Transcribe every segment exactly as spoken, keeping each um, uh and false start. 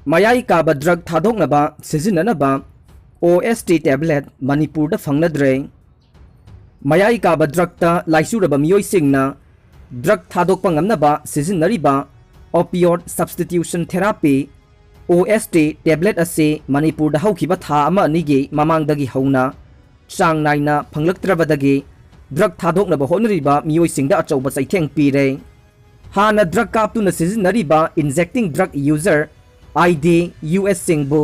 ꯃꯌꯥꯏ ꯀꯥꯕ ꯗ꯭ꯔꯒ ꯊꯥꯗꯣꯛꯅꯕ ꯁꯤꯖꯤꯟꯅꯅꯕ ꯑꯣ ꯑꯦꯁ ꯇꯤ ꯇꯦꯕ꯭ꯂꯦꯠ ꯃꯅꯤꯄꯨꯔꯗ ꯐꯪꯅꯗ꯭ꯔꯦ꯫ ꯃꯌꯥꯏ ꯀꯥꯕ ꯗ꯭ꯔꯒꯇ ꯂꯥꯏꯆꯨꯔꯕ ꯃꯤꯑꯣꯏꯁꯤꯡꯅ ꯗ꯭ꯔꯒ ꯊꯥꯗꯣꯛꯄ ꯉꯝꯅꯕ ꯁꯤꯖꯤꯟꯅꯔꯤꯕ opioid substitution therapy, ꯑꯣ ꯑꯦꯁ ꯇꯤ ꯇꯦꯕ꯭ꯂꯦꯠ ꯑꯁꯤ ꯃꯅꯤꯄꯨꯔꯗ ꯍꯧꯈꯤꯕ ꯊꯥ ꯑꯃ ꯑꯅꯤꯒꯤ ꯃꯃꯥꯡꯗꯒꯤ ꯍꯧꯅ ꯆꯥꯡ ꯅꯥꯏꯅ ꯐꯪꯂꯛꯇ꯭ꯔꯕꯗꯒꯤ ꯗ꯭ꯔꯒ ꯊꯥꯗꯣꯛꯅꯕ ꯍꯣꯠꯅꯔꯤꯕ ꯃꯤꯑꯣꯏꯁꯤꯡꯗ ꯑꯆꯧꯕ ꯆꯩꯊꯦꯡ ꯄꯤꯔꯦ꯫ ꯍꯥꯟꯅ ꯗ꯭ꯔꯒ ꯀꯥꯞꯇꯨꯅ ꯁꯤꯖꯤꯟꯅꯔꯤꯕ injecting drug user, I D U ꯑꯦꯁꯁꯤꯡꯕꯨ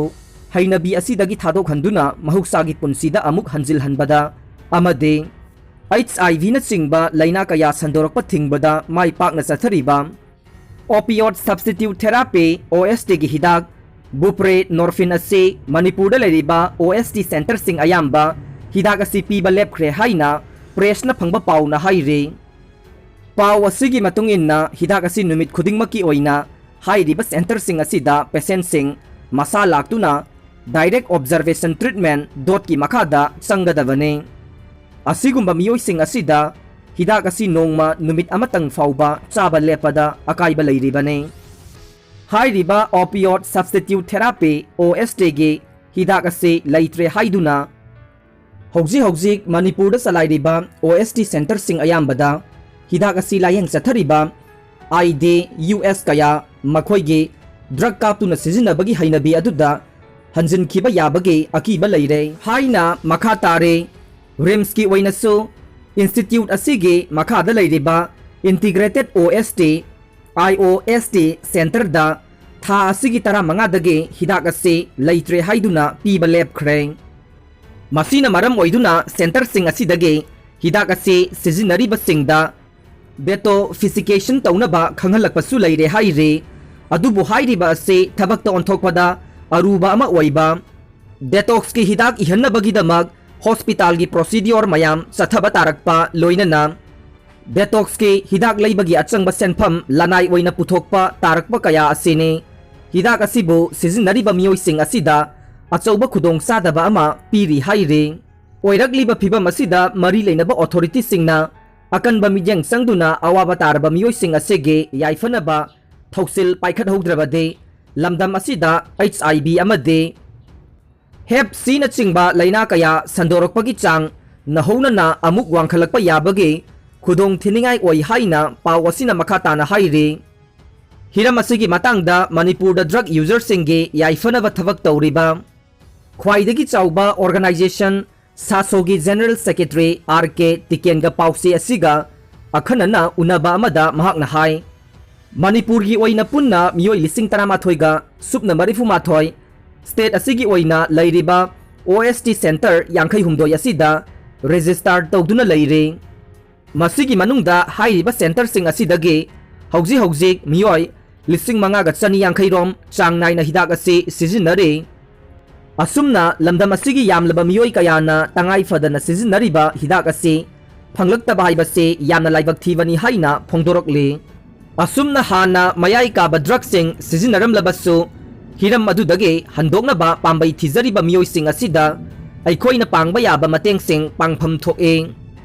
ꯍꯩꯅꯕꯤ ꯑꯁꯤꯗꯒꯤ ꯊꯥꯗꯣꯛꯍꯟꯗꯨꯅ ꯃꯍꯧꯁꯥꯒꯤ ꯄꯨꯟꯁꯤꯗ ꯑꯃꯨꯛ ꯍꯟꯖꯤꯜꯍꯟꯕꯗ ꯑꯃꯗꯤ ꯑꯩꯆ ꯑꯥꯏ ꯚꯤꯅꯆꯤꯡꯕ ꯂꯥꯏꯅꯥ ꯀꯌꯥ ꯁꯟꯗꯣꯔꯛꯄ ꯊꯤꯡꯕꯗ ꯃꯥꯏ ꯄꯥꯛꯅ ꯆꯠꯊꯔꯤꯕ opioid substitute therapy, ꯑꯣ ꯑꯦꯁ ꯇꯤꯒꯤ ꯍꯤꯗꯥꯛ buprenorphine ꯑꯁꯤ ꯃꯅꯤꯄꯨꯔꯗ ꯂꯩꯔꯤꯕ ꯑꯣ ꯑꯦꯁ ꯇꯤ ꯁꯦꯟꯇꯔꯁꯤꯡ ꯑꯌꯥꯝꯕ ꯍꯤꯗꯥꯛ ꯑꯁꯤ ꯄꯤꯕ ꯂꯦꯞꯈ꯭ꯔꯦ ꯍꯥꯏꯅ ꯄ꯭ꯔꯦꯁꯅ ꯐꯪꯕ ꯄꯥꯎꯅ ꯍꯥꯏꯔꯤ꯫ ꯄꯥꯎ ꯑꯁꯤꯒꯤ ꯃꯇꯨꯡ ꯏꯟꯅ, ꯍꯤꯗꯥꯛ ꯑꯁꯤ ꯅꯨꯃꯤꯠ ꯈꯨꯗꯤꯡꯃꯛꯀꯤ ꯑꯣꯏꯅ ꯍꯥꯏꯔꯤꯕ ꯁꯦꯟꯇꯔꯁꯤꯡ ꯑꯁꯤꯗ ꯄꯦꯁꯦꯟꯁꯤꯡ ꯃꯁꯥ ꯂꯥꯛꯇꯨꯅ direct observation treatment ꯗꯣꯠꯀꯤ ꯃꯈꯥꯗ ꯆꯪꯒꯗꯕꯅꯤ꯫ ꯑꯁꯤꯒꯨꯝꯕ ꯃꯤꯑꯣꯏꯁꯤꯡ ꯑꯁꯤꯗ ꯍꯤꯗꯥꯛ ꯑꯁꯤ ꯅꯣꯡꯃ ꯅꯨꯃꯤꯠ ꯑꯃꯇꯪ ꯐꯥꯎꯕ ꯆꯥꯕ ꯂꯦꯞꯄꯗ ꯑꯀꯥꯏꯕ ꯂꯩꯔꯤꯕꯅꯤ꯫ ꯍꯥꯏꯔꯤꯕ opioid substitute therapy, ꯑꯣ ꯑꯦꯁ ꯇꯤꯒꯤ ꯍꯤꯗꯥꯛ ꯑꯁꯤ ꯂꯩꯇ꯭ꯔꯦ ꯍꯥꯏꯗꯨꯅ ꯍꯧꯖꯤꯛ ꯍꯧꯖꯤꯛ ꯃꯅꯤꯄꯨꯔꯗ ꯆꯂꯥꯏꯔꯤꯕ ꯑꯣ ꯑꯦꯁ ꯇꯤ ꯁꯦꯟꯇꯔꯁꯤꯡ ꯑꯌꯥꯝꯕꯗ ꯍꯤꯗꯥꯛ ꯑꯁꯤ ꯂꯥꯌꯦꯡ ꯆꯠꯊꯔꯤꯕ ꯑꯥꯏ ꯗꯤ ꯌꯨ ꯑꯦꯁ ꯀꯌꯥ ꯃꯈꯣꯏꯒꯤ ꯗ꯭ꯔꯒ ꯀꯥꯞꯇꯨꯅ ꯁꯤꯖꯤꯟꯅꯕꯒꯤ ꯍꯩꯅꯕꯤ ꯑꯗꯨꯗ ꯍꯟꯖꯤꯟꯈꯤꯕ ꯌꯥꯕꯒꯤ ꯑꯀꯤꯕ ꯂꯩꯔꯦ ꯍꯥꯏꯅ ꯃꯈꯥ ꯇꯥꯔꯦ꯫ ꯔꯤꯝꯁꯀꯤ ꯑꯣꯏꯅꯁꯨ ꯏꯟꯁꯇꯤꯇ꯭ꯌꯨꯠ ꯑꯁꯤꯒꯤ ꯃꯈꯥꯗ ꯂꯩꯔꯤꯕ Integrated ꯑꯣ ꯑꯦꯁ T, I O S T ꯁꯦꯟꯇꯔꯗ ꯊꯥ ꯑꯁꯤꯒꯤ ꯇꯔꯥꯃꯉꯥꯗꯒꯤ ꯍꯤꯗꯥꯛ ꯑꯁꯤ ꯂꯩꯇ꯭ꯔꯦ ꯍꯥꯏꯗꯨꯅ ꯄꯤꯕ ꯂꯦꯞꯈ꯭ꯔꯦ꯫ ꯃꯁꯤꯅ ꯃꯔꯝ ꯑꯣꯏꯗꯨꯅ ꯁꯦꯟꯇꯔꯁꯤꯡ ꯑꯁꯤꯗꯒꯤ ꯍꯤꯗꯥꯛ ꯑꯁꯤ ꯁꯤꯖꯤꯟꯅꯔꯤꯕꯁꯤꯡꯗ detoxification ꯇꯧꯅꯕ ꯈꯪꯍꯜꯂꯛꯄꯁꯨ ꯂꯩꯔꯦ ꯍꯥꯏꯔꯤ꯫ ꯑꯗꯨꯕꯨ ꯍꯥꯏꯔꯤꯕ ꯑꯁꯤ ꯊꯕꯛꯇ ꯑꯣꯟꯊꯣꯛꯄꯗ ꯑꯔꯨꯕ ꯑꯃ ꯑꯣꯏꯕ, detoxꯀꯤ ꯍꯤꯗꯥꯛ ꯏꯍꯟꯅꯕꯒꯤꯗꯃꯛ ꯍꯣꯁꯄꯤꯇꯥꯜꯒꯤ procedure ꯃꯌꯥꯝ ꯆꯠꯊꯕ ꯇꯥꯔꯛꯄ, ꯂꯣꯏꯅꯅ detoxꯀꯤ ꯍꯤꯗꯥꯛ ꯂꯩꯕꯒꯤ ꯑꯆꯪꯕ ꯁꯦꯟꯐꯝ ꯂꯅꯥꯏ ꯑꯣꯏꯅ ꯄꯨꯊꯣꯛꯄ ꯇꯥꯔꯛꯄ ꯀꯌꯥ ꯑꯁꯤꯅꯤ꯫ ꯍꯤꯗꯥꯛ ꯑꯁꯤꯕꯨ ꯁꯤꯖꯤꯟꯅꯔꯤꯕ ꯃꯤꯑꯣꯏꯁꯤꯡ ꯑꯁꯤꯗ ꯑꯆꯧꯕ ꯈꯨꯗꯣꯡꯆꯥꯗꯕ ꯑꯃ ꯄꯤꯔꯤ ꯍꯥꯏꯔꯤ꯫ ꯑꯣꯏꯔꯛꯂꯤꯕ ꯐꯤꯚꯝ ꯑꯁꯤꯗ ꯃꯔꯤ ꯂꯩꯅꯕ ꯑꯣꯊꯣꯔꯤꯇꯤꯁꯤꯡꯅ ꯑꯀꯟꯕ ꯃꯤꯠꯌꯦꯡ ꯆꯪꯗꯨꯅ ꯑꯋꯥꯕ ꯇꯥꯔꯕ ꯃꯤꯑꯣꯏꯁꯤꯡ ꯑꯁꯤꯒꯤ ꯌꯥꯏꯐꯅꯕ ꯊꯧꯁꯤꯜ ꯄꯥꯏꯈꯠꯍꯧꯗ꯭ꯔꯕꯗꯤ ꯂꯝꯗꯝ ꯑꯁꯤꯗ H I V ꯑꯃꯗꯤ Hep C ꯅꯆꯤꯡꯕ ꯂꯥꯏꯅꯥ ꯀꯌꯥ ꯁꯟꯗꯣꯔꯛꯄꯒꯤ ꯆꯥꯡ ꯅꯧꯍꯧꯅꯅ ꯑꯃꯨꯛ ꯋꯥꯡꯈꯠꯂꯛꯄ ꯌꯥꯕꯒꯤ ꯈꯨꯗꯣꯡ ꯊꯤꯅꯤꯡꯉꯥꯏ ꯑꯣꯏ ꯍꯥꯏꯅ ꯄꯥꯎ ꯑꯁꯤꯅ ꯃꯈꯥ ꯇꯥꯅ ꯍꯥꯏꯔꯤ꯫ ꯍꯤꯔꯝ ꯑꯁꯤꯒꯤ ꯃꯇꯥꯡꯗ ꯃꯅꯤꯄꯨꯔꯗ drug userꯁꯤꯡꯒꯤ ꯌꯥꯏꯐꯅꯕ ꯊꯕꯛ ꯇꯧꯔꯤꯕ ꯈ꯭ꯋꯥꯏꯗꯒꯤ ꯆꯥꯎꯕ organization ꯁꯥꯁꯣꯒꯤ General Secretary R K ꯇꯤꯀꯦꯟꯒ ꯄꯥꯎꯆꯦ ꯑꯁꯤꯒ ꯑꯈꯟꯅꯅ ꯎꯅꯕ ꯑꯃꯗ ꯃꯍꯥꯛꯅ ꯍꯥꯏ, ꯃꯅꯤꯄꯨꯔꯒꯤ ꯑꯣꯏꯅ ꯄꯨꯟꯅ ꯃꯤꯑꯣꯏ ꯂꯤꯁꯤꯡ ꯇꯔꯥꯃꯥꯊꯣꯏꯒ ꯁꯨꯞꯅ ꯃꯔꯤꯐꯨ ꯃꯥꯊꯣꯏ state ꯑꯁꯤꯒꯤ ꯑꯣꯏꯅ ꯂꯩꯔꯤꯕ O S T centre ꯌꯥꯡꯈꯩ ꯍꯨꯝꯗꯣꯏ ꯑꯁꯤꯗ register ꯇꯧꯗꯨꯅ ꯂꯩꯔꯤ꯫ ꯃꯁꯤꯒꯤ ꯃꯅꯨꯡꯗ ꯍꯥꯏꯔꯤꯕ centreꯁꯤꯡ ꯑꯁꯤꯗꯒꯤ ꯍꯧꯖꯤꯛ ꯍꯧꯖꯤꯛ ꯃꯤꯑꯣꯏ ꯂꯤꯁꯤꯡ ꯃꯉꯥꯒ ꯆꯅꯤ ꯌꯥꯡꯈꯩ ꯔꯣꯝ ꯆꯥꯡ ꯅꯥꯏꯅ ꯍꯤꯗꯥꯛ ꯑꯁꯤ ꯁꯤꯖꯤꯟꯅꯔꯤ꯫ ꯑꯁꯨꯝꯅ ꯂꯝꯗꯝ ꯑꯁꯤꯒꯤ ꯌꯥꯝꯂꯕ ꯃꯤꯑꯣꯏ ꯀꯌꯥꯅ ꯇꯉꯥꯏ ꯐꯗꯅ ꯁꯤꯖꯤꯟꯅꯔꯤꯕ ꯍꯤꯗꯥꯛ ꯑꯁꯤ ꯐꯪꯂꯛꯇꯕ ꯍꯥꯏꯕꯁꯤ ꯌꯥꯝꯅ ꯂꯥꯏꯕꯛ ꯊꯤꯕꯅꯤ ꯍꯥꯏꯅ ꯐꯣꯡꯗꯣꯔꯛꯂꯤ꯫ ꯑꯁꯨꯝꯅ ꯍꯥꯟꯅ ꯃꯌꯥꯏ ꯀꯥꯕ drugꯁꯤꯡ ꯁꯤꯖꯤꯟꯅꯔꯝꯂꯕꯁꯨ, ꯍꯤꯔꯝ ꯑꯗꯨꯗꯒꯤ ꯍꯟꯗꯣꯛꯅꯕ ꯄꯥꯝꯕꯩ ꯊꯤꯖꯔꯤꯕ ꯃꯤꯑꯣꯏꯁꯤꯡ ꯑꯁꯤꯗ ꯑꯩꯈꯣꯏꯅ ꯄꯥꯡꯕ ꯌꯥꯕ ꯃꯇꯦꯡꯁꯤꯡ ꯄꯥꯡꯐꯝ ꯊꯣꯛꯏ꯫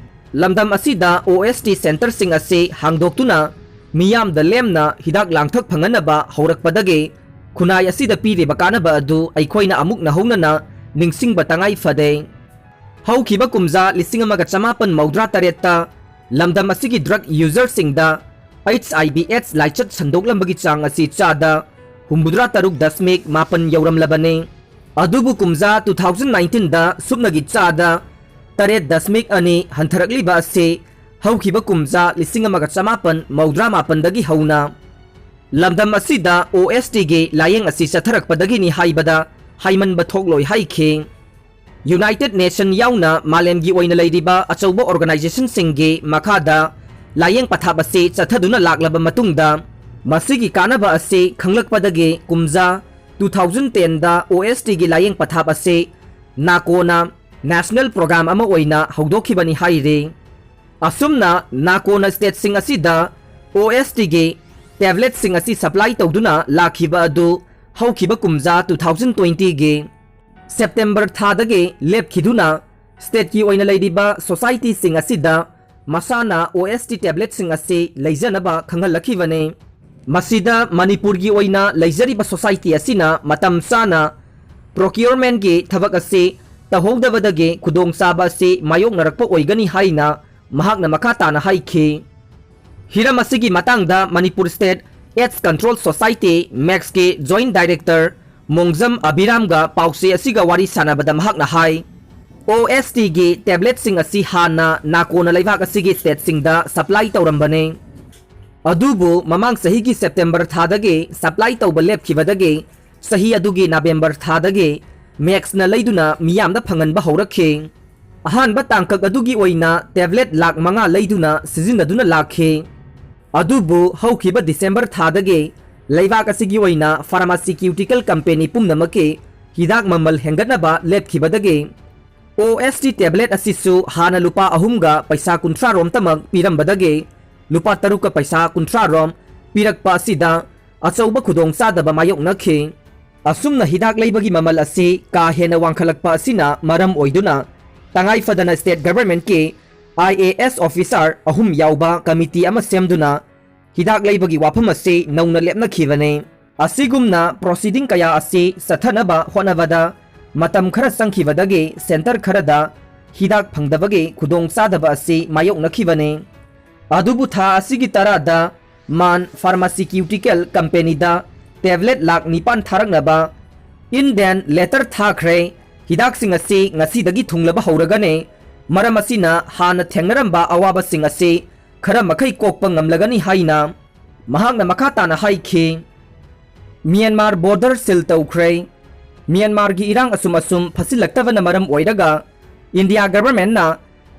ꯂꯝꯗꯝ ꯑꯁꯤꯗ O S T centreꯁꯤꯡ ꯑꯁꯤ ꯍꯥꯡꯗꯣꯛꯇꯨꯅ ꯃꯤꯌꯥꯝꯗ ꯂꯦꯝꯅ ꯍꯤꯗꯥꯛ ꯂꯥꯡꯊꯛ ꯐꯪꯍꯟꯅꯕ ꯍꯧꯔꯛꯄꯗꯒꯤ ꯈꯨꯟꯅꯥꯏ ꯑꯁꯤꯗ ꯄꯤꯔꯤꯕ ꯀꯥꯟꯅꯕ ꯑꯗꯨ ꯑꯩꯈꯣꯏꯅ ꯑꯃꯨꯛ ꯅꯧꯍꯧꯅꯅ ꯅꯤꯡꯁꯤꯡꯕ ꯇꯉꯥꯏ ꯐꯗꯦ꯫ ꯍꯧꯈꯤꯕ ꯀꯨꯝꯖꯥ ꯂꯤꯁꯤꯡ ꯑꯃꯒ ꯆꯃꯥꯄꯟ ꯃꯧꯗ꯭ꯔꯥ ꯇꯔꯦꯠꯇ ꯂꯝꯗꯝ ꯑꯁꯤꯒꯤ drug userꯁꯤꯡꯗ H I V AIDS ꯂꯥꯏꯆꯠ ꯁꯟꯗꯣꯛꯂꯝꯕꯒꯤ ꯆꯥꯡ ꯑꯁꯤ ꯆꯥꯗ ꯍꯨꯝꯐꯨꯇꯔꯥ ꯇꯔꯨꯛ ꯗꯁꯃꯤꯛ ꯃꯥꯄꯟ ꯌꯧꯔꯝꯂꯕꯅꯤ꯫ ꯑꯗꯨꯕꯨ ꯀꯨꯝꯖꯥ two thousand nineteenꯗ ꯁꯨꯞꯅꯒꯤ ꯆꯥꯗ ꯇꯔꯦꯠ ꯗꯁꯃꯤꯛ ꯑꯅꯤ ꯍꯟꯊꯔꯛꯂꯤꯕ ꯑꯁꯤ ꯍꯧꯈꯤꯕ ꯀꯨꯝꯖꯥ ꯂꯤꯁꯤꯡ ꯑꯃꯒ ꯆꯃꯥꯄꯟ ꯃꯧꯗ꯭ꯔꯥ ꯃꯥꯄꯟꯗꯒꯤ ꯍꯧꯅ ꯂꯝꯗꯝ ꯑꯁꯤꯗ O S Tꯒꯤ ꯂꯥꯌꯦꯡ ꯑꯁꯤ ꯆꯠꯊꯔꯛꯄꯗꯒꯤꯅꯤ ꯍꯥꯏꯕꯗ ꯍꯥꯏꯃꯟꯕ ꯊꯣꯛꯂꯣꯏ ꯍꯥꯏꯈꯤ꯫ United Nation ꯌꯥꯎꯅ ꯃꯥꯂꯦꯝꯒꯤ ꯑꯣꯏꯅ ꯂꯩꯔꯤꯕ ꯑꯆꯧꯕ organizationꯁꯤꯡꯒꯤ ꯃꯈꯥꯗ ꯂꯥꯌꯦꯡ ꯄꯊꯥꯞ ꯑꯁꯤ ꯆꯠꯊꯗꯨꯅ ꯂꯥꯛꯂꯕ ꯃꯇꯨꯡꯗ, ꯃꯁꯤꯒꯤ ꯀꯥꯟꯅꯕ ꯑꯁꯤ ꯈꯪꯂꯛꯄꯗꯒꯤ ꯀꯨꯝꯖꯥ two thousand tenꯗ O S Tꯒꯤ ꯂꯥꯌꯦꯡ ꯄꯊꯥꯞ ꯑꯁꯤ ꯅꯥꯀꯣꯅ national program ꯑꯃ ꯑꯣꯏꯅ ꯍꯧꯗꯣꯛꯈꯤꯕꯅꯤ ꯍꯥꯏꯔꯤ꯫ ꯑꯁꯨꯝꯅ ꯅꯥꯀꯣꯅ stateꯁꯤꯡ ꯑꯁꯤꯗ O S Tꯒꯤ tabletꯁꯤꯡ ꯑꯁꯤ supply ꯇꯧꯗꯨꯅ ꯂꯥꯛꯈꯤꯕ ꯑꯗꯨ ꯍꯧꯈꯤꯕ ꯀꯨꯝꯖꯥ two thousand twentyꯒꯤ September ꯊꯥꯗꯒꯤ ꯂꯦꯞꯈꯤꯗꯨꯅ stateꯀꯤ ꯑꯣꯏꯅ ꯂꯩꯔꯤꯕ societyꯁꯤꯡ ꯑꯁꯤꯗ ꯃꯁꯥꯅ O S T tabletꯁꯤꯡ ꯑꯁꯤ ꯂꯩꯖꯅꯕ ꯈꯪꯍꯜꯂꯛꯈꯤꯕꯅꯤ꯫ ꯃꯁꯤꯗ ꯃꯅꯤꯄꯨꯔꯒꯤ ꯑꯣꯏꯅ ꯂꯩꯖꯔꯤꯕ society ꯑꯁꯤꯅ ꯃꯇꯝ ꯆꯥꯅ procurementꯀꯤ ꯊꯕꯛ ꯑꯁꯤ ꯇꯧꯍꯧꯗꯕꯗꯒꯤ ꯈꯨꯗꯣꯡꯆꯥꯕ ꯑꯁꯤ ꯃꯥꯌꯣꯛꯅꯔꯛꯄ ꯑꯣꯏꯒꯅꯤ ꯍꯥꯏꯅ ꯃꯍꯥꯛꯅ ꯃꯈꯥ ꯇꯥꯅ ꯍꯥꯏꯈꯤ꯫ ꯍꯤꯔꯝ ꯑꯁꯤꯒꯤ ꯃꯇꯥꯡꯗ Manipur State AIDS Control Society, ꯃꯦꯛꯁꯀꯤ Joint Director ꯃꯣꯡꯖꯝ ꯑꯕꯤꯔꯥꯝꯒ ꯄꯥꯎꯆꯦ ꯑꯁꯤꯒ ꯋꯥꯔꯤ ꯁꯥꯟꯅꯕꯗ ꯃꯍꯥꯛꯅ ꯍꯥꯏ, OSTꯒꯤ tabletꯁꯤꯡ ꯑꯁꯤ ꯍꯥꯟꯅ ꯅꯥꯀꯣꯅ ꯂꯩꯕꯥꯛ ꯑꯁꯤꯒꯤ stateꯁꯤꯡꯗ supply ꯇꯧꯔꯝꯕꯅꯤ꯫ ꯑꯗꯨꯕꯨ ꯃꯃꯥꯡ ꯆꯍꯤꯒꯤ September ꯊꯥꯗꯒꯤ supply ꯇꯧꯕ ꯂꯦꯞꯈꯤꯕꯗꯒꯤ ꯆꯍꯤ ꯑꯗꯨꯒꯤ November ꯊꯥꯗꯒꯤ ꯃꯦꯛꯁꯅ ꯂꯩꯗꯨꯅ ꯃꯤꯌꯥꯝꯗ ꯐꯪꯍꯟꯕ ꯍꯧꯔꯛꯈꯤ꯫ ꯑꯍꯥꯟꯕ ꯇꯥꯡꯀꯛ ꯑꯗꯨꯒꯤ ꯑꯣꯏꯅ tablet ꯂꯥꯈ ꯃꯉꯥ ꯂꯩꯗꯨꯅ ꯁꯤꯖꯤꯟꯅꯗꯨꯅ ꯂꯥꯛꯈꯤ꯫ ꯑꯗꯨꯕꯨ ꯍꯧꯈꯤꯕ December ꯊꯥꯗꯒꯤ ꯂꯩꯕꯥꯛ ꯑꯁꯤꯒꯤ ꯑꯣꯏꯅ pharmaceutical company ꯄꯨꯝꯅꯃꯛꯀꯤ ꯍꯤꯗꯥꯛ ꯃꯃꯜ ꯍꯦꯟꯒꯠꯅꯕ ꯂꯦꯞꯈꯤꯕꯗꯒꯤ OST tablet ꯑꯁꯤꯁꯨ ꯍꯥꯟꯅ ꯂꯨꯄꯥ ꯑꯍꯨꯝꯒ ꯄꯩꯁꯥ ꯀꯨꯟꯊ꯭ꯔꯥ ꯔꯣꯝꯇꯃꯛ ꯄꯤꯔꯝꯕꯗꯒꯤ ꯂꯨꯄꯥ ꯇꯔꯨꯛꯀ ꯄꯩꯁꯥ ꯀꯨꯟꯊ꯭ꯔꯥ ꯔꯣꯝ ꯄꯤꯔꯛꯄ ꯑꯁꯤꯗ ꯑꯆꯧꯕ ꯈꯨꯗꯣꯡꯆꯥꯗꯕ ꯃꯥꯌꯣꯛꯅꯈꯤ꯫ ꯑꯁꯨꯝꯅ ꯍꯤꯗꯥꯛ ꯂꯩꯕꯒꯤ ꯃꯃꯜ ꯑꯁꯤ ꯀꯥ ꯍꯦꯟꯅ ꯋꯥꯡꯈꯠꯂꯛꯄ ꯑꯁꯤꯅ ꯃꯔꯝ ꯑꯣꯏꯗꯨꯅ ꯇꯉꯥꯏ ꯐꯗꯅ state governmentꯀꯤ IAS officer ꯑꯍꯨꯝ ꯌꯥꯎꯕ committee ꯑꯃ ꯁꯦꯝꯗꯨꯅ ꯍꯤꯗꯥꯛ ꯂꯩꯕꯒꯤ ꯋꯥꯐꯝ ꯑꯁꯤ ꯅꯧꯅ ꯂꯦꯞꯅꯈꯤꯕꯅꯤ꯫ ꯑꯁꯤꯒꯨꯝꯅ proceeding ꯀꯌꯥ ꯑꯁꯤ ꯆꯠꯊꯅꯕ ꯍꯣꯠꯅꯕꯗ ꯃꯇꯝ ꯈꯔ ꯆꯪꯈꯤꯕꯗꯒꯤ centre ꯈꯔꯗ ꯍꯤꯗꯥꯛ ꯐꯪꯗꯕꯒꯤ ꯈꯨꯗꯣꯡꯆꯥꯗꯕ ꯑꯁꯤ ꯃꯥꯌꯣꯛꯅꯈꯤꯕꯅꯤ꯫ ꯑꯗꯨꯕꯨ ꯊꯥ ꯑꯁꯤꯒꯤ ꯇꯔꯥꯗ ꯃꯥꯟ Pharmaceutical Companyꯗ tablet ꯂꯥꯈ ꯅꯤꯄꯥꯟ ꯊꯥꯔꯛꯅꯕ intent letter ꯊꯥꯈ꯭ꯔꯦ꯫ ꯍꯤꯗꯥꯛꯁꯤꯡ ꯑꯁꯤ ꯉꯁꯤꯗꯒꯤ ꯊꯨꯡꯂꯕ ꯍꯧꯔꯒꯅꯤ꯫ ꯃꯔꯝ ꯑꯁꯤꯅ ꯍꯥꯟꯅ ꯊꯦꯡꯅꯔꯝꯕ ꯑꯋꯥꯕꯁꯤꯡ ꯑꯁꯤ ꯈꯔ ꯃꯈꯩ ꯀꯣꯛꯄ ꯉꯝꯂꯒꯅꯤ ꯍꯥꯏꯅ ꯃꯍꯥꯛꯅ ꯃꯈꯥ ꯇꯥꯅ ꯍꯥꯏꯈꯤ꯫ ꯃ꯭ꯌꯥꯟꯃꯥꯔ border seal ꯇꯧꯈ꯭ꯔꯦ꯫ ꯃ꯭ꯌꯥꯟꯃꯥꯔꯒꯤ ꯏꯔꯥꯡ ꯑꯁꯨꯝ ꯑꯁꯨꯝ ꯐꯠꯁꯤꯜꯂꯛꯇꯕꯅ ꯃꯔꯝ ꯑꯣꯏꯔꯒ ꯏꯟꯗꯤꯌꯥ governmentꯅ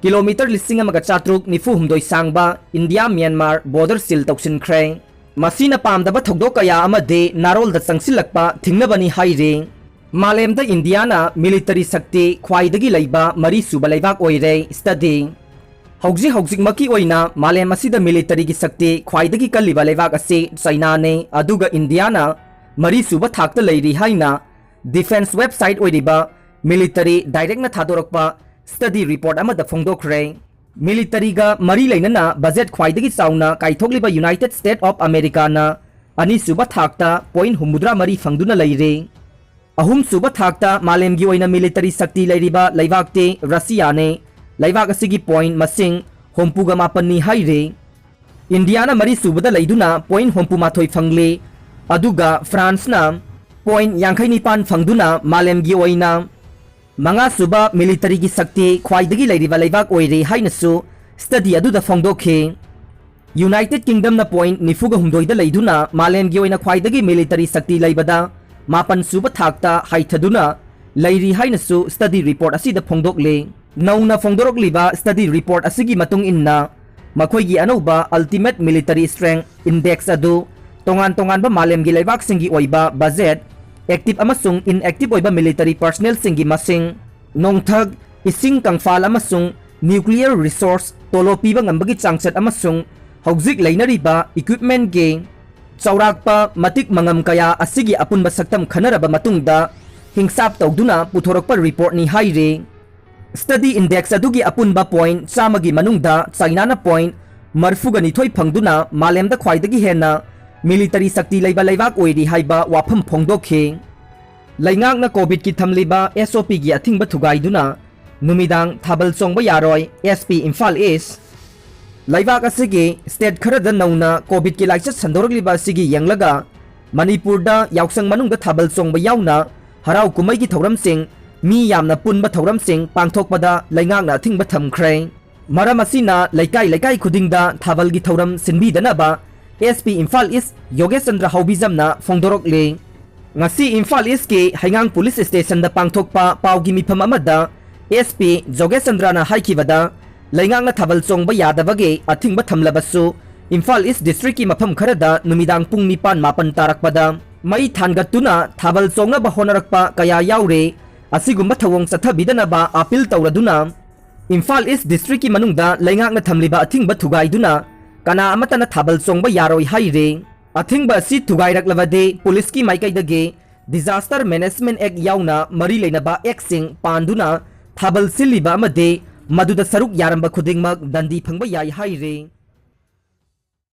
kilometre ꯂꯤꯁꯤꯡ ꯑꯃꯒ ꯆꯥꯇ꯭ꯔꯨꯛ ꯅꯤꯐꯨ ꯍꯨꯝꯗꯣꯏ ꯁꯥꯡꯕ ꯏꯟꯗꯤꯌꯥ ꯃ꯭ꯌꯥꯟꯃꯥꯔ border seal ꯇꯧꯁꯤꯟꯈ꯭ꯔꯦ꯫ ꯃꯁꯤꯅ ꯄꯥꯝꯗꯕ ꯊꯧꯗꯣꯛ ꯀꯌꯥ ꯑꯃꯗꯤ ꯅꯥꯔꯣꯜꯗ ꯆꯪꯁꯤꯜꯂꯛꯄ ꯊꯤꯡꯅꯕꯅꯤ ꯍꯥꯏꯔꯤ꯫ ꯃꯥꯂꯦꯝꯗ ꯏꯟꯗꯤꯌꯥꯅ military ꯁꯛꯇꯤ ꯈ꯭ꯋꯥꯏꯗꯒꯤ ꯂꯩꯕ ꯃꯔꯤꯁꯨꯕ ꯂꯩꯕꯥꯛ ꯑꯣꯏꯔꯦ꯫ Study꯫ ꯍꯧꯖꯤꯛ ꯍꯧꯖꯤꯛꯃꯛꯀꯤ ꯑꯣꯏꯅ ꯃꯥꯂꯦꯝ ꯑꯁꯤꯗ militaryꯒꯤ ꯁꯛꯇꯤ ꯈ꯭ꯋꯥꯏꯗꯒꯤ ꯀꯜꯂꯤꯕ ꯂꯩꯕꯥꯛ ꯑꯁꯤ ꯆꯥꯏꯅꯥꯅꯤ, ꯑꯗꯨꯒ ꯏꯟꯗꯤꯌꯥꯅ ꯃꯔꯤꯁꯨꯕ ꯊꯥꯛꯇ ꯂꯩꯔꯤ ꯍꯥꯏꯅ defence website ꯑꯣꯏꯔꯤꯕ Military Directꯅ ꯊꯥꯗꯣꯔꯛꯄ study report ꯑꯃꯗ ꯐꯣꯡꯗꯣꯛꯈ꯭ꯔꯦ꯫ ꯃꯤꯂꯤꯇꯔꯤꯒ ꯃꯔꯤ ꯂꯩꯅꯅ ꯕꯖꯦꯠ ꯈ꯭ꯋꯥꯏꯗꯒꯤ ꯆꯥꯎꯅ ꯀꯥꯏꯊꯣꯛꯂꯤꯕ ꯌꯨꯅꯥꯏꯇꯦꯗ ꯁ꯭ꯇꯦꯠ ꯑꯣꯐ ꯑꯃꯦꯔꯤꯀꯥꯅ ꯑꯅꯤꯁꯨꯕ ꯊꯥꯛꯇ ꯄꯣꯏꯟꯠ ꯍꯨꯝꯐꯨꯇꯔꯥ ꯃꯔꯤ ꯐꯪꯗꯨꯅ ꯂꯩꯔꯦ꯫ ꯑꯍꯨꯝꯁꯨꯕ ꯊꯥꯛꯇ ꯃꯥꯂꯦꯝꯒꯤ ꯑꯣꯏꯅ ꯃꯤꯂꯤꯇꯔꯤ ꯁꯛꯇꯤ ꯂꯩꯔꯤꯕ ꯂꯩꯕꯥꯛꯇꯤ ꯔꯁꯤꯌꯥꯅꯦ꯫ ꯂꯩꯕꯥꯛ ꯑꯁꯤꯒꯤ ꯄꯣꯏꯟꯠ ꯃꯁꯤꯡ ꯍꯨꯝꯐꯨꯒ ꯃꯥꯄꯟꯅꯤ ꯍꯥꯏꯔꯤ꯫ ꯏꯟꯗꯤꯌꯥꯅ ꯃꯔꯤꯁꯨꯕꯗ ꯂꯩꯗꯨꯅ ꯄꯣꯏꯟꯠ ꯍꯨꯝꯐꯨꯃꯥꯊꯣꯏ ꯐꯪꯂꯤ꯫ ꯑꯗꯨꯒ ꯐ꯭ꯔꯥꯟꯁꯅ ꯄꯣꯏꯟꯠ ꯌꯥꯡꯈꯩ ꯅꯤꯄꯥꯟ ꯐꯪꯗꯨꯅ ꯃꯥꯂꯦꯝꯒꯤ ꯑꯣꯏꯅ ꯃꯉꯥꯁꯨꯕ ꯃꯤꯂꯤꯇꯔꯤꯒꯤ ꯁꯛꯇꯤ ꯈ꯭ꯋꯥꯏꯗꯒꯤ ꯂꯩꯔꯤꯕ ꯂꯩꯕꯥꯛ ꯑꯣꯏꯔꯤ ꯍꯥꯏꯅꯁꯨ ꯁ꯭ꯇꯗꯤ ꯑꯗꯨꯗ ꯐꯣꯡꯗꯣꯛꯈꯤ꯫ ꯌꯨꯅꯥꯏꯇꯦꯗ ꯀꯤꯡꯗꯝꯅ ꯄꯣꯏꯟꯠ ꯅꯤꯐꯨꯒ ꯍꯨꯝꯗꯣꯏꯗ ꯂꯩꯗꯨꯅ ꯃꯥꯂꯦꯝꯒꯤ ꯑꯣꯏꯅ ꯈ꯭ꯋꯥꯏꯗꯒꯤ ꯃꯤꯂꯤꯇꯔꯤ ꯁꯛꯇꯤ ꯂꯩꯕꯗ ꯃꯥꯄꯟꯁꯨꯕ ꯊꯥꯛꯇ ꯍꯥꯏꯊꯗꯨꯅ ꯂꯩꯔꯤ ꯍꯥꯏꯅꯁꯨ ꯁ꯭ꯇꯗꯤ ꯔꯤꯄꯣꯔꯠ ꯑꯁꯤꯗ ꯐꯣꯡꯗꯣꯛꯂꯤ꯫ ꯅꯧꯅ ꯐꯣꯡꯗꯣꯔꯛꯂꯤꯕ ꯁ꯭ꯇꯗꯤ ꯔꯤꯄꯣꯔꯠ ꯑꯁꯤꯒꯤ ꯃꯇꯨꯡ ꯏꯟꯅ, ꯃꯈꯣꯏꯒꯤ ꯑꯅꯧꯕ Ultimate Military Strength Index ꯑꯗꯨ ꯇꯣꯉꯥꯟ ꯇꯣꯉꯥꯟꯕ ꯃꯥꯂꯦꯝꯒꯤ ꯂꯩꯕꯥꯛꯁꯤꯡꯒꯤ ꯑꯣꯏꯕ ꯕꯖꯦꯠ, ꯑꯦꯛꯇꯤꯚ ꯑꯃꯁꯨꯡ ꯏꯟꯑꯦꯛꯇꯤꯚ ꯑꯣꯏꯕ ꯃꯤꯂꯤꯇꯔꯤ ꯄꯔꯁꯅꯦꯜꯁꯤꯡꯒꯤ ꯃꯁꯤꯡ, ꯅꯣꯡꯊꯛ, ꯏꯁꯤꯡ ꯀꯪꯐꯥꯜ ꯑꯃꯁꯨꯡ ꯅ꯭ꯌꯨꯀ꯭ꯂꯤꯌꯔ ꯔꯤꯁꯣꯔꯁ, ꯇꯣꯂꯣꯞ ꯄꯤꯕ ꯉꯝꯕꯒꯤ ꯆꯥꯡꯆꯠ ꯑꯃꯁꯨꯡ ꯍꯧꯖꯤꯛ ꯂꯩꯅꯔꯤꯕ ꯏꯀ꯭ꯋꯤꯞꯃꯦꯟꯠꯀꯤ ꯆꯥꯎꯔꯥꯛꯄ ꯃꯇꯤꯛ ꯃꯉꯝ ꯀꯌꯥ ꯑꯁꯤꯒꯤ ꯑꯄꯨꯟꯕ ꯁꯛꯇꯝ ꯈꯟꯅꯔꯕ ꯃꯇꯨꯡꯗ ꯍꯤꯡꯁꯥꯞ ꯇꯧꯗꯨꯅ ꯄꯨꯊꯣꯔꯛꯄ ꯔꯤꯄꯣꯔꯠꯅꯤ ꯍꯥꯏꯔꯤ꯫ ꯁ꯭ꯇꯗꯤ ꯏꯟꯗꯦꯛꯁ ꯑꯗꯨꯒꯤ ꯑꯄꯨꯟꯕ ꯄꯣꯏꯟꯠ ꯆꯥꯝꯃꯒꯤ ꯃꯅꯨꯡꯗ ꯆꯥꯏꯅꯥꯅ ꯄꯣꯏꯟꯠ ꯃꯔꯤꯐꯨꯒ ꯅꯤꯊꯣꯏ ꯐꯪꯗꯨꯅ ꯃꯥꯂꯦꯝꯗ ꯈ꯭ꯋꯥꯏꯗꯒꯤ ꯍꯦꯟꯅ ꯃꯤꯂꯤꯇꯔꯤ ꯁꯛꯇꯤ ꯂꯩꯕ ꯂꯩꯕꯥꯛ ꯑꯣꯏꯔꯤ ꯍꯥꯏꯕ ꯋꯥꯐꯝ ꯐꯣꯡꯗꯣꯛꯈꯤ꯫ ꯂꯩꯉꯥꯛꯅ ꯀꯣꯚꯤꯗꯀꯤ ꯊꯝꯂꯤꯕ ꯑꯦꯁ ꯑꯣ ꯄꯤꯒꯤ ꯑꯊꯤꯡꯕ ꯊꯨꯒꯥꯏꯗꯨꯅ ꯅꯨꯃꯤꯗꯥꯡ ꯊꯥꯕꯜ ꯆꯣꯡꯕ ꯌꯥꯔꯣꯏ, ꯑꯦꯁ ꯄꯤ ꯏꯝꯐꯥꯜ ꯏꯁ꯫ ꯂꯩꯕꯥꯛ ꯑꯁꯤꯒꯤ ꯁ꯭ꯇꯦꯠ ꯈꯔꯗ ꯅꯧꯅ ꯀꯣꯚꯤꯗꯀꯤ ꯂꯥꯏꯆꯠ ꯁꯟꯗꯣꯔꯛꯂꯤꯕ ꯑꯁꯤꯒꯤ ꯌꯦꯡꯂꯒ ꯃꯅꯤꯄꯨꯔꯗ ꯌꯥꯎꯁꯪ ꯃꯅꯨꯡꯗ ꯊꯥꯕꯜ ꯆꯣꯡꯕ ꯌꯥꯎꯅ ꯍꯔꯥꯎ ꯀꯨꯝꯍꯩꯒꯤ ꯊꯧꯔꯝꯁꯤꯡ, ꯃꯤ ꯌꯥꯝꯅ ꯄꯨꯟꯕ ꯊꯧꯔꯝꯁꯤꯡ ꯄꯥꯡꯊꯣꯛꯄꯗ ꯂꯩꯉꯥꯛꯅ ꯑꯊꯤꯡꯕ ꯊꯝꯈ꯭ꯔꯦ꯫ ꯃꯔꯝ ꯑꯁꯤꯅ ꯂꯩꯀꯥꯏ ꯂꯩꯀꯥꯏ ꯈꯨꯗꯤꯡꯗ ꯊꯥꯕꯜꯒꯤ ꯊꯧꯔꯝ ꯁꯤꯟꯕꯤꯗꯅꯕ ꯑꯦꯁ ꯄꯤ ꯏꯝꯐꯥꯜ ꯏꯁ ꯌꯣꯒꯦꯁ ꯆꯟꯗ꯭ꯔ ꯍꯥꯎꯕꯤꯖꯝꯅ ꯐꯣꯡꯗꯣꯔꯛꯂꯤ꯫ ꯉꯁꯤ ꯏꯝꯐꯥꯜ ꯏꯁꯀꯤ ꯍꯩꯉꯥꯡ ꯄꯨꯂꯤꯁ ꯁ꯭ꯇꯦꯁꯟꯗ ꯄꯥꯡꯊꯣꯛꯄ ꯄꯥꯎꯒꯤ ꯃꯤꯐꯝ ꯑꯃꯗ ꯑꯦꯁ ꯄꯤ ꯖꯣꯒꯦꯁ ꯆꯟꯗ꯭ꯔꯅ ꯍꯥꯏꯈꯤꯕꯗ, ꯂꯩꯉꯥꯛꯅ ꯊꯥꯕꯜ ꯆꯣꯡꯕ ꯌꯥꯗꯕꯒꯤ ꯑꯊꯤꯡꯕ ꯊꯝꯂꯕꯁꯨ, ꯏꯝꯐꯥꯜ ꯏꯁ ꯗꯤꯁꯇ꯭ꯔꯤꯛꯀꯤ ꯃꯐꯝ ꯈꯔꯗ ꯅꯨꯃꯤꯗꯥꯡ ꯄꯨꯡ ꯅꯤꯄꯥꯟ ꯃꯥꯄꯟ ꯇꯥꯔꯛꯄꯗ ꯃꯩ ꯊꯥꯟꯒꯠꯇꯨꯅ ꯊꯥꯕꯜ ꯆꯣꯡꯅꯕ ꯍꯣꯠꯅꯔꯛꯄ ꯀꯌꯥ ꯌꯥꯎꯔꯦ꯫ ꯑꯁꯤꯒꯨꯝꯕ ꯊꯧꯑꯣꯡ ꯆꯠꯊꯕꯤꯗꯅꯕ ꯑꯥꯄꯤꯜ ꯇꯧꯔꯗꯨꯅ, ꯏꯝꯐꯥꯜ ꯏꯁ ꯗꯤꯁꯇ꯭ꯔꯤꯛꯀꯤ ꯃꯅꯨꯡꯗ ꯂꯩꯉꯥꯛꯅ ꯊꯝꯂꯤꯕ ꯑꯊꯤꯡꯕ ꯊꯨꯒꯥꯏꯗꯨꯅ ꯀꯅꯥ ꯑꯃꯠꯇꯅ ꯊꯥꯕꯜ ꯆꯣꯡꯕ ꯌꯥꯔꯣꯏ ꯍꯥꯏꯔꯦ꯫ ꯑꯊꯤꯡꯕ ꯑꯁꯤ ꯊꯨꯒꯥꯏꯔꯛꯂꯕꯗꯤ ꯄꯨꯂꯤꯁꯀꯤ ꯃꯥꯏꯀꯩꯗꯒꯤ Disaster Management Act ꯌꯥꯎꯅ ꯃꯔꯤ ꯂꯩꯅꯕ ꯑꯦꯛꯁꯤꯡ ꯄꯥꯟꯗꯨꯅ ꯊꯥꯕꯜ ꯁꯤꯜꯂꯤꯕ ꯑꯃꯗꯤ ꯃꯗꯨꯗ ꯁꯔꯨꯛ ꯌꯥꯔꯝꯕ ꯈꯨꯗꯤꯡꯃꯛ ꯗꯟꯗꯤ ꯐꯪꯕ ꯌꯥꯏ ꯍꯥꯏꯔꯤ꯫